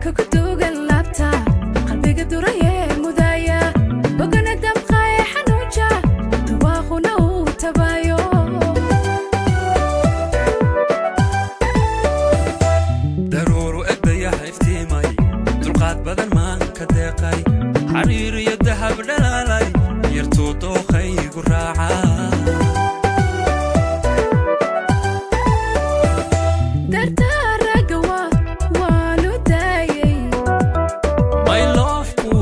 Dareenka ku duugan laabta, qalbiga durayee mudaya, bogana damqaaye xanuunja, duwaaquna uu tabayo. Daruuru egdayaha iftiimay, dulqaad badan maan ka deeqay, xariir iyo dahab dhalaalay, yartuu dookhaygu raaca. Dartaa ragga waa waanu daayay. Mayloofku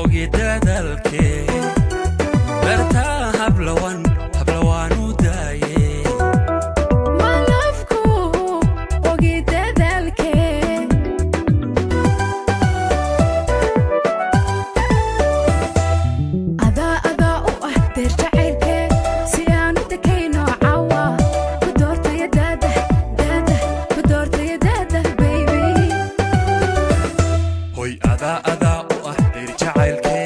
ogi dadaalkee, dartaa hablawan hablawaanu daaye. Malafku ogi dadaalkee. Adaa adaa u ah deer jacaylkee, si aan u dekayno cawa, ku doortaya daadah daadah, ku doortaya daadah baby. Hoy, adaa adaa u ah deer jacaylkee,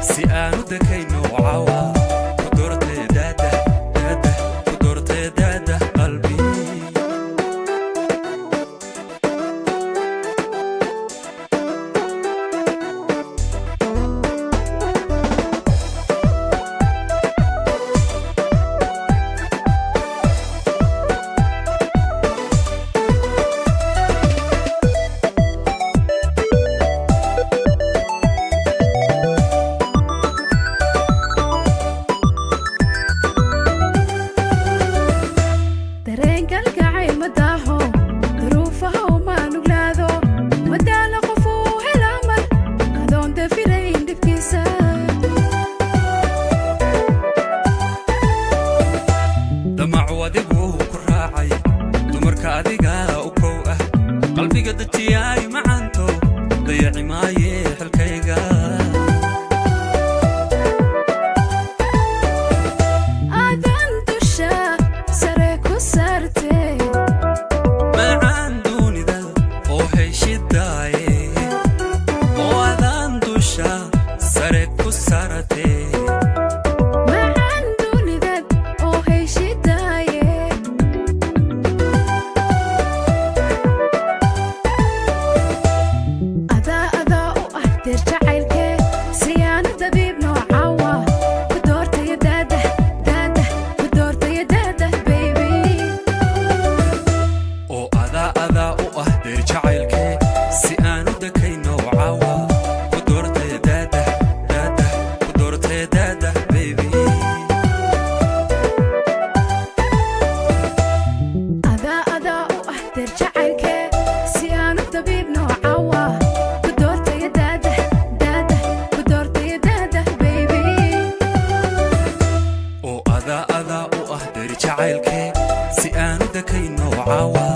si aanu dekayno cawa, ku doortee daadah daadah, ku doortee daadah qalbi. Dareenkalgacayl ma daaho, duruufaha uma nuglaado, madaala qof uu helaa mar adoon dafirayn dhibkiisa. Damacu adigu ku raacay, dumarka adigaa u kow ah, qalbiga dejiyaay macanto, dayaci maaye xilkayga. Aadan dusha sare ku saartee. Macaan dunida oo heshidaaye, oo adaan dusha sare ku saratee. Macaan dunidad oo heshidaaye. Adaa adaa u ah deer jacaylkee, si aanu dabiibno cawa, ku doortaya daadah daadah, ku doortaya daadah baby. Oo adaa adaa u ah deer jacaylkee, si aanu dekayno cawa, ku doortee daadah daadah, ku doortee daadah baby. Adaa adaa u ah deer jacaylkee, si aanu dabiibno cawa, ku doortaya daadah daadah, ku doortaya daadah baby. Oo adaa adaa u ah deer jacaylkee, si aanu dekayno cawa.